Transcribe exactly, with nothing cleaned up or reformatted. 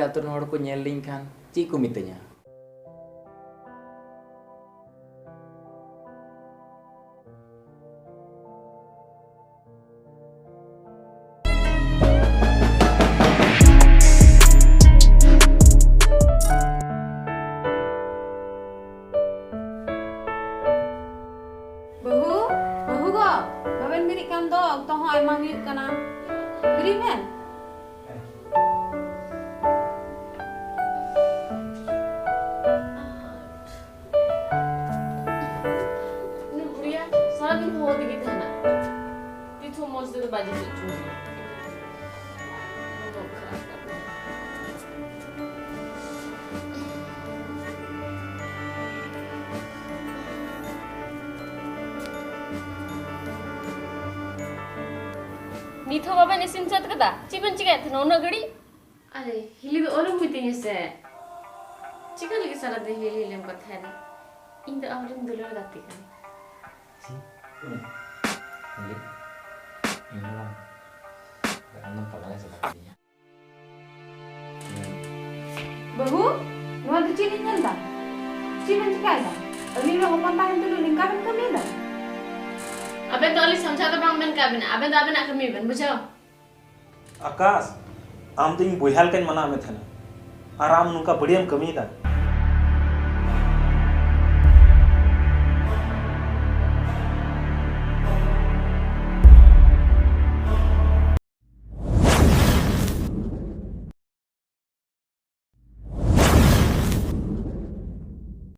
ᱟᱹᱛᱩ ᱨᱮᱱ ᱦᱚᱲ ᱠᱚ ᱧᱮᱞ ᱞᱤᱧ ᱠᱷᱟᱱ ᱪᱮᱫ ᱠᱚ ᱢᱤᱛᱟᱹᱧᱟ? ᱵᱟᱹᱦᱩ, ᱵᱟᱹᱦᱩ ᱜᱚ, ᱵᱟᱵᱮᱱ ᱵᱮᱨᱮᱫ ᱠᱟᱱ ᱫᱚ, ᱚᱠᱛᱚ ᱦᱚᱸ ᱟᱭᱢᱟ ᱦᱩᱭᱩᱜ ᱠᱟᱱᱟ᱾ ᱵᱮᱨᱮᱫ ᱵᱮᱱ᱾ ᱩᱱᱤ ᱵᱩᱲᱤᱭᱟ ᱥᱟᱨᱟᱫᱤᱱ ᱦᱚᱦᱚ ᱛᱮᱜᱮ ᱛᱟᱦᱮᱱᱟ, ᱛᱤᱥ ᱦᱚᱸ ᱢᱚᱡᱽ ᱛᱮᱫᱚ ᱵᱟᱭ ᱡᱟᱹᱯᱤᱫ ᱦᱚᱪᱚ ᱢᱮᱭᱟ᱾ ᱱᱤᱛ ᱦᱚᱸ ᱵᱟᱵᱮᱱ ᱤᱥᱤᱱ ᱥᱟᱹᱛ ᱠᱟᱫᱟ? ᱪᱮᱫ ᱵᱮᱱ ᱪᱤᱠᱟᱹᱭᱮᱫ ᱛᱟᱦᱮᱱᱟ ᱩᱱᱟᱹᱜ ᱜᱷᱟᱹᱲᱤᱡ? ᱟᱨᱮ, ᱦᱤᱞᱤ ᱫᱚ ᱟᱞᱚᱢ ᱢᱤᱛᱟᱹᱧᱟ ᱥᱮ᱾ ᱪᱤᱠᱟᱹ ᱞᱟᱹᱜᱤᱫ ᱥᱟᱨᱟ ᱫᱤᱱ ᱦᱤᱞᱤ ᱦᱤᱞᱤᱢ ᱠᱟᱛᱷᱟᱭᱮᱫᱟ? ᱤᱧ ᱫᱚ ᱟᱢᱨᱮᱱ ᱫᱩᱞᱟᱹᱲ ᱜᱟᱛᱮ ᱠᱟᱹᱱᱟᱹᱧ᱾ ᱪᱤ? ᱦᱤᱞᱤ? ᱤᱧ ᱫᱚ ᱵᱟᱝ᱾ ᱟᱢ ᱫᱚᱢ ᱯᱟᱜᱞᱟ ᱪᱟᱵᱟ ᱠᱤᱫᱤᱧᱟ᱾ ᱵᱟᱹᱦᱩ, ᱱᱚᱣᱟ ᱫᱚ ᱪᱮᱫ ᱤᱧ ᱧᱮᱞ ᱫᱟ? ᱪᱮᱫ ᱵᱮᱱ ᱪᱤᱠᱟᱭᱮᱫᱟ? ᱟᱹᱞᱤᱧ ᱨᱮᱱ ᱦᱚᱯᱚᱱ ᱛᱟᱦᱮᱱ ᱛᱩᱞᱩᱡ ᱱᱤᱝᱠᱟ ᱵᱮᱱ ᱠᱟᱹᱢᱤᱭᱮᱫᱟ? ᱟᱵᱮᱱ ᱫᱚ ᱟᱹᱞᱤᱧ ᱥᱟᱢᱡᱷᱟᱣ ᱫᱚ ᱵᱟᱝ ᱵᱮᱱ ᱠᱟᱜ ᱵᱮᱱᱟ, ᱟᱵᱮᱱ ᱫᱚ ᱟᱵᱮᱱᱟᱜ ᱠᱟᱹᱢᱤ ᱵᱮᱱ ᱵᱩᱡᱷᱟᱹᱣ᱾ ᱟᱠᱟᱥ, ᱟᱢ ᱫᱚ ᱤᱧ ᱵᱚᱭᱦᱟ ᱞᱮᱠᱟᱧ ᱢᱟᱱᱟᱣ ᱢᱮ ᱛᱟᱦᱮᱱᱟ, ᱟᱨ ᱟᱢ ᱱᱚᱝᱠᱟ ᱵᱟᱹᱲᱤᱡ ᱮᱢ ᱠᱟᱹᱢᱤᱭᱮᱫᱟ᱾